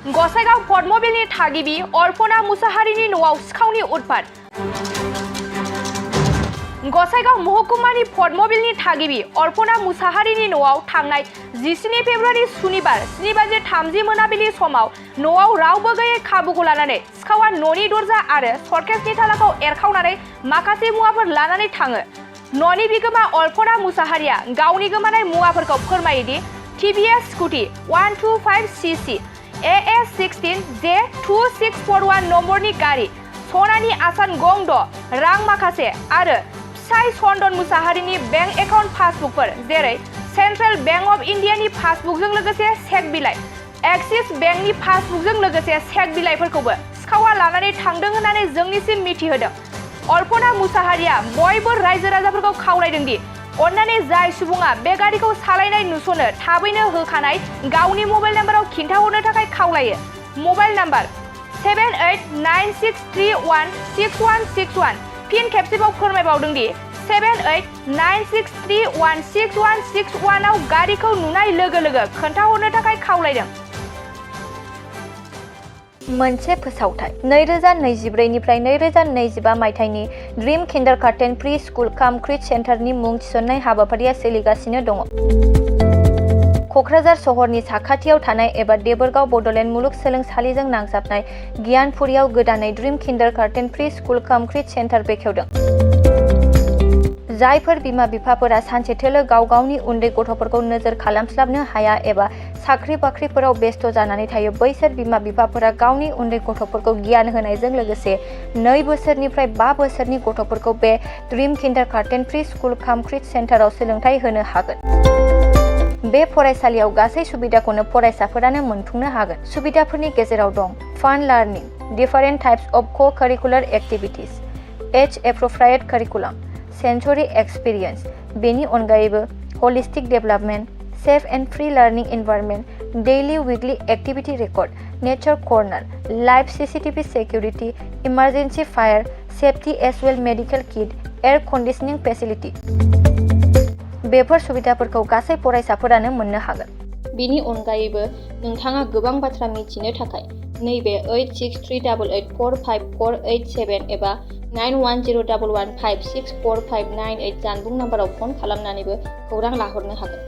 गसाइगाव पटमबनि थागिबि अलफ'न मुसाहारिनि न'आव सिखावनि उत्पात। गसाइगाव महकुमानि पटमबनि थागिबि अलफ'न मुसाहारिनि न'आव थांनाय 17 फेब्रुवारि सुनिबार 7:30 मोनाबिलि समाव न'आव रावबो गैयै खाबुखौ लानानै सिखावा न'नि दरजा आरो सर्केसनि तालाखौ एरखावनानै माखासे मुवाफोर लानानै थाङो। न'नि बिगोमा अलफ'न मुसाहारिया गावनि गोमानाय मुवाफोरखौ फोरमायो दि टिभिएस स्कुटि 125cc AA16J2641 नम्बरनि गारि, सनानि आसान गं 6, रां माखासे आरो फिसाय चन्दन मुसाहारिनि बेंक एकाउन्ट पासबुकफोर जेरै सेन्ट्रेल बैंक अफ इन्डियानि पासबुकजों लोगोसे चेक बिलाइ, एक्सिस बेंकनि पासबुकजों लोगोसे चेक बिलाइफोरखौबो सिखावा लानानै थांदों होननानै जोंनिसिम मिथिहोदों। अलफ'न मुसाहारिया बयबो रायजो राजाफोरखौ खावलायदों दि अन्नानै जाय सुबुङा बे गारिखौ सालायनाय नुसनो थाबैनो होखानाय गावनि मबाइल नाम्बाराव खिन्थाहरनो थाखाय खावलायो। Mobile number 7896316161। फिन खेबसेबाव फोरमायबावदों दि 7896316161 आव गारिखौ नुनाय लोगो लोगो खोन्थाहरनो थाखाय खावलायदों। मोनसे फोसावथाय 2024 निफ्राय 2025 मायथाइनि ड्रीम किन्डारगार्टेन प्रि स्कुल काम क्रिट सेन्टारनि मुं थिसननाय हाबाफारिया सोलिगासिनो दङ। क'क्राझार सहरनि साखाथियाव थानाय एबा देबोरगाव बड'लेण्ड मुलुगसोलोंसालिजों नांजाबनाय गियानपुरियाव गोदानै ड्रीम किन्डारगार्टेन प्रि स्कुल काम क्रिट सेन्टार बेखेवदों। जायफोर बिमा बिफाफोरा सानसेथोलो गाव गावनि उन्दै गथ'फोरखौ नोजोर खालामस्लाबनो हाया एबा साख्रि बाख्रिफोराव बेस्थ' जानानै थायो, बैसोर बिमा बिफाफोरा गावनि उन्दै गथ'फोरखौ गियान होनायजों लोगोसे 2 बोसोरनिफ्राय 5 बोसोरनि गथ'फोरखौ बे ड्रीम किन्डारगार्टेन प्रि स्कुल काम क्रिट सेन्टाराव सोलोंथाइ होनो हागोन। बे फरायसालियाव गासै सुबिदाखौनो फरायसाफोरानो मोनफुंनो हागोन। सुबिदाफोरनि गेजेराव दं fun learning, different types of co curricular activities, age appropriate curriculum, sensory experience. बेनि अनगायैबो holistic development, safe and free learning environment, daily weekly activity record, nature corner, live CCTV security, emergency fire safety as well medical kit, air conditioning facility. बेफोर सुबिदाफोरखौ गासै फरायसाफोरानो मोननो हागोन। बेनि अनगायैबो नोंथाङा गोबां बाथ्रा मिथिनो थाखाय नैबे 8638454887 एबा 9101156459 जानबुं नाम्बाराव फन खालामनानैबो खौरां लाहरनो हागोन।